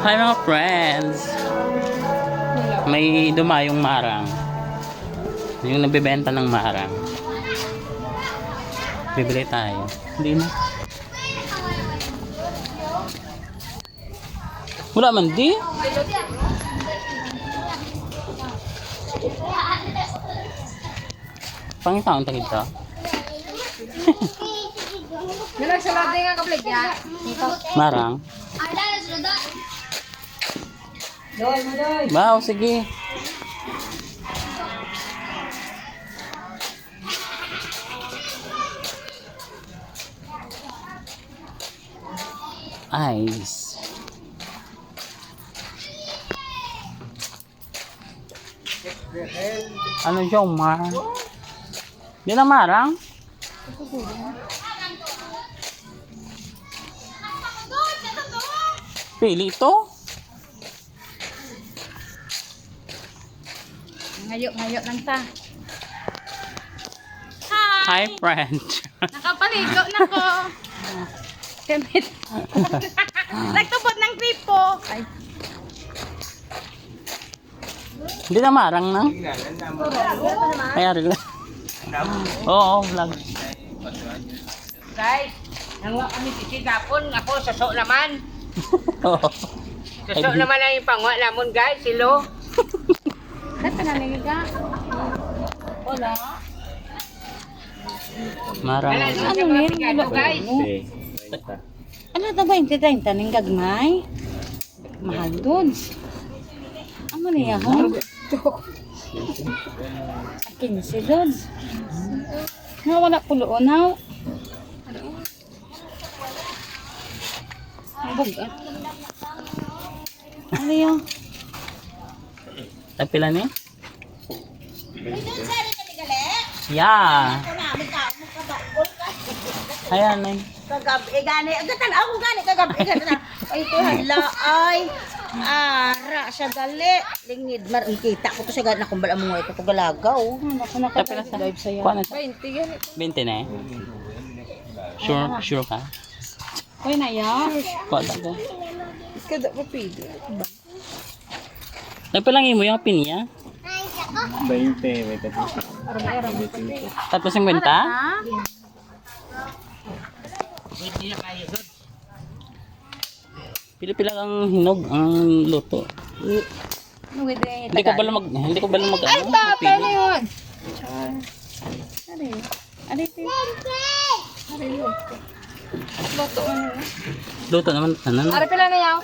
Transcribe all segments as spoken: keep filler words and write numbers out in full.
Hi, mga friends! May dumayong marang. Yung nagbebenta ng marang. Bibili tayo. Hindi na. Wala man di. Pangitaon ta kita. Nagsulod nga kabligya. Marang. Wow, sige. Ice. Ano siya, Omar? Di na marang? Pili ito? Ngayo, ngayo lang ta. Hi, friend. Nakapaligo na ko. Gamit. Nagtubod ng gripo. Ay. Hindi na marang na. Ay, ari lang. Oo, vlog. Guys, nangwa kami sisi gapon, ako suso naman. Oo. Suso naman ang ipangwa namon, guys, silo. Kata na nila. Wala. Marang. Ano ni? Ano, guys? Ano ta ba yung titayin taning gagmay? Mahal, Lods. Amo niya, ha? Quince, Lods. Nga wala pulo, unaw. Ang bugat. Ano yun? Tagpila ni? Yeah. Ayan, ay. Kagab-i gani, agatan ako gani, kagab-i gani na. Ay, ito, hala, ay. Ara siya gali. Lingid, mar-, kita ko to siya gani, nakumbal ang mga ito, kagalagaw. Tapos na sa, kuha na sa. Twenty gani. Twenty na eh. Sure, sure ka? Uy, na ya. Kuha na ka. Kada pa pili. Nagpalangi mo yung pinya? Bainte, may tatlo. Tatlo singkwenta? Pila-pila ang hinog, ang luto. Hindi ko bala mag, hindi ko bala mag, ay, ano, ba, magpili. Pwede yun. Ano yun? Ano ito? Luto na. Luto naman, tanan. Ari, pila na yaw?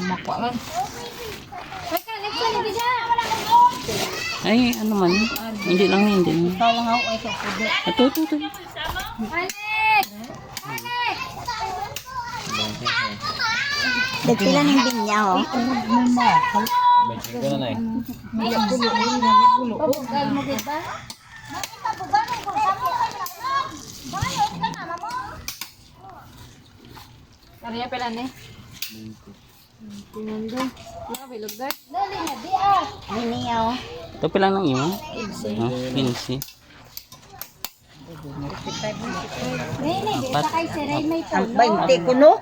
Makuha man. Ay, ano man. Hindi lang, hindi lang. Ikaw lang ako, ay, sa pudo. Ito, ito, ito. Dagpila ning binya, oh. Medyo ko na, eh. Pabugal mo, gid ba? Kaya pala ni. Pinando. Wala, bilog, guys. Dali na, di, ah. Ay, niya, oh. Ito pila nang imo? Quince. Oh, quince. Nini, di sa kay Siray may tulo. Ang bainte ko, no?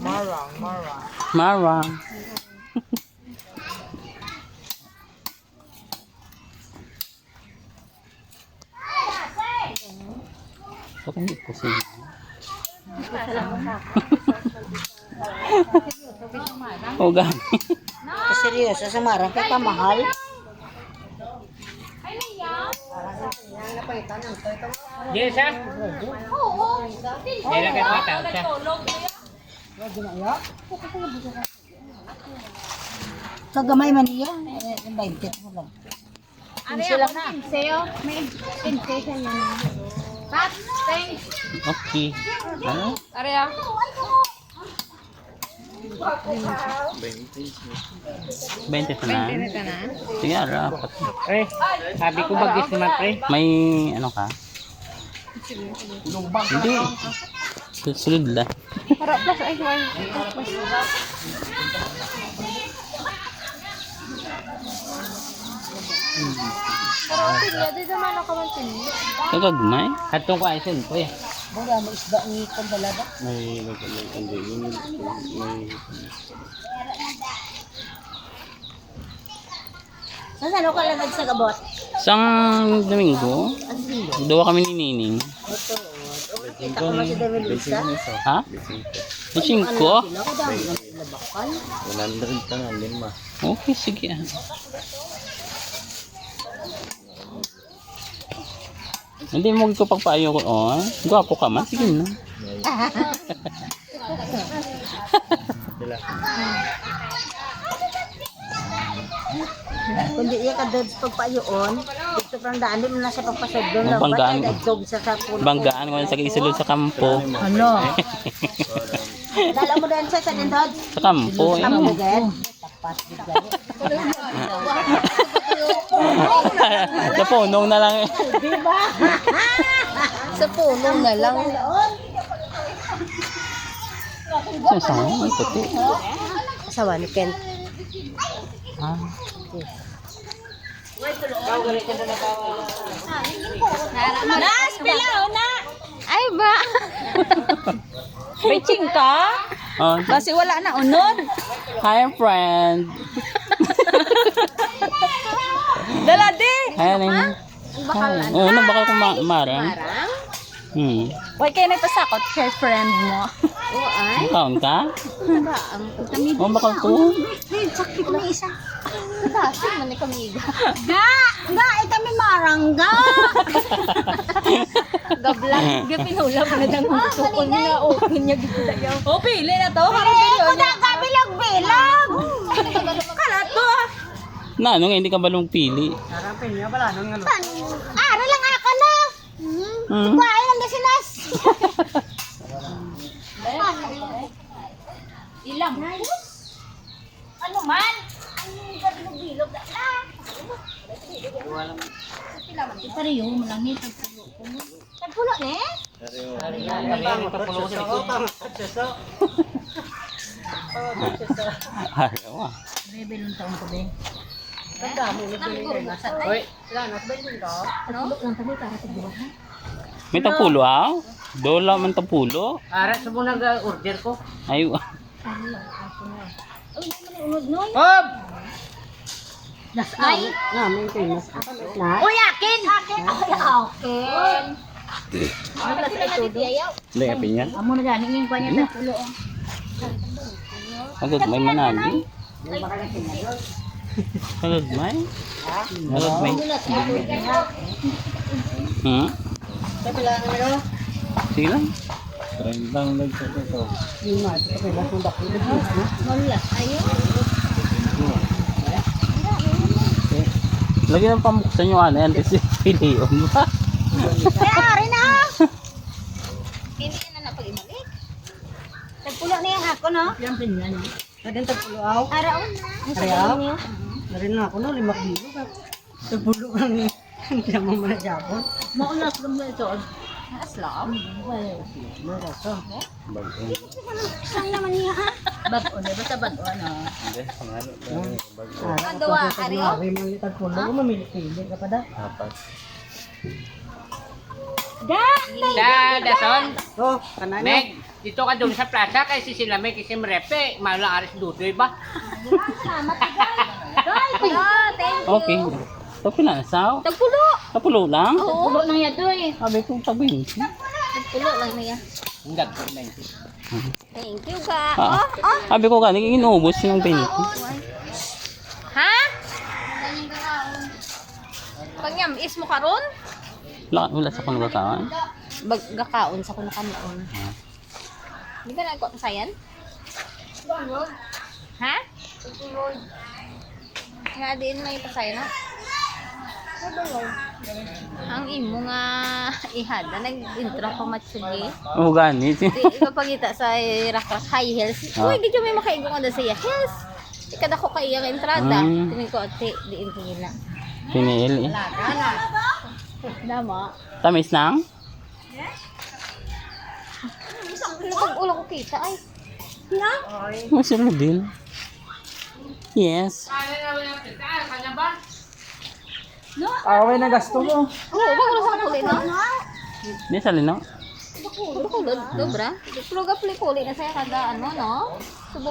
Marang, marang. Marang. Bakit hindi ko sino? O, gani. Seryoso, sa marang kay kamahal. Yes, ha? Dila ka tumatawag siya. Kagamay man niya, eh, bainte ko lang. Ano yan? Quince, oh. May quince siya yan. Pat, thanks. Okay. Ano? Are, ah. Bainte na. Bainte na. Sige, ara, apat. Eh, sabi ko bagis naman, pre. May ano ka? Hindi. Sul-, sulod la. Para plus ay kuwan. Pero okay, di naman ako man sini. Kagagmay? Katong ko ay sun, pre. Mura mo isda ni Kandalada. May, may, may, may, may, Sa saan ka lagad sa gabot? Sang Domingo, Ang sino? Duwa kami ni Nining. Ito, oh. Kita ko man si Domingo. Ha? Singko? Ano, sila ko dami ng labakal. One hundred ka nga, lima. Okay, sige, ah. Hindi mo ko pagpaayo ko, oh. Gwapo ka man, sige na. Kundi iya ka, Dods, pagpaayoon, dito parang daan, di mo na siya pagpasudlon. Ang lang. Banggaan. Ba't ay dagsog sa, sa puno? Banggaan ko sa isulod sa kampo. Ano? Dala mo din siya sa din, Dods. Sa kampo, eh. Sa kampo, Dods. Sa punong na lang, eh. Di ba? Sa punong na lang. Sa, sa, ang puti. Asawa ni Ken. Ah. Nas, pilaw na. Ay ba? Reaching ka? Oh. Kasi wala na unod. Hi, friend. Dala di. Ayan, eh. Hi. Oo, nabakal ko ma-, marang. Marang? Hmm. Why kayo nagpasakot kay friend mo? Oo, ay. Ang kaon ka? Ba, ang kami. Oh, bakal ko. Ay, sakit na isa. Dati man ni kami. Ga! Ga! Ita mi marangga! Gabla. Ga, pinula pa na lang ang tukol niya. Open niya gito tayo. Oh, pili na to. Pili ko na, kabilog-bilog. Kalat to. Na, ano nga, hindi ka balong pili? Harapin niya pala, ano nga, ano? Ara lang ako na. Hmm. Kuha lang gasinas. Ilang? Ano man? Ang bilog-bilog na lang. Ipariyo mo lang ni, tagpulo ko mo. Tagpulo ni? Ayaw, ah. Bebe, lung taon ko, be. Ang dami na pinigay na sa. Hoy, wala na, sa bending ka? No? Tagpulo lang kami para sa buwan, ha? May tagpulo, ah? Dola man tagpulo. Ara sa mo nag-order ko. Ay, Ano lang, ako na. Ay, ano man yung unod, Noy? Hop! Nas-, ay, namin kayo, mas, na? Uy, akin! Akin! Ay, akin! Ano na sila ito, do? Hindi, apin yan. Amo na gani, yung kanya sa pulo, oh. Agad may managi. Agad may? Agad may? Hmm? Sige lang. Trendang nagsusuko. Wala, ayun. Lagi nang pambuksan yung ano, yan, kasi pilion ba? Kaya, ari na. Hindi na na pag-ibalik. Tagpulo na yung ako, no? Yung pinyan. Adin tagpulo, aw. Araon na. Ang Araw? Sabi niyo. Dari na ako, no? Lima kilo ka. Tagpulo ka ni. Hindi naman managapon. Maulas lang na ito. Maulas lang? Maulas ka. Bago. Saan naman niya, ha? Bago, di ba sa bago, ano? Hindi, pangano na, bago. Ang duwa, ari, oh. Ari, mangitag pulo, mamili-pili ka pa da. Apat. Da! Da, dason. Oh, kanano? Meg, dito ka doon sa plaza kay si sila Meg, si Mrepe, mala aris Dudoy ba? Salamat, Doy. Doy, thank you. Okay. Ito pila na, saw? Tagpulo. Tagpulo lang? Oo. Tagpulo lang yan, Doy. Sabi ko, tag-twenty. Tagpulo lang na yan. Ang gagawin na yun. Thank you, ga. Ah. Oh, oh. Sabi ko gani, inubos ng twenty. Ha? Panyam-is mo karon? Wala, wala sa kong gakaon. Bag-, gakaon sa kong kanon. Ah. Di ka nagkuha pa sayan? Ha? Nga diin may pasay na? Ang imo nga ihada, nag-intro ko, Matsugi. O, gani. Di, ipapakita sa rakrak high heels. Ah. Uy, di kami makaigo nga sa iya heels. Ikadako ka iya nga entrada. Mm. Tingin ko, ate, diin ko gina. Piniil, eh. Dama. Tamis nang? Ano pag ulo ko kita, ay? Nga? Masarap din. Yes. No? Away na gasto mo. Oo, wag mo sa kulit, no? Di sa lino. Kulod, kulod, sobra. Pluga puli-puli na siya kada ano, no? Subo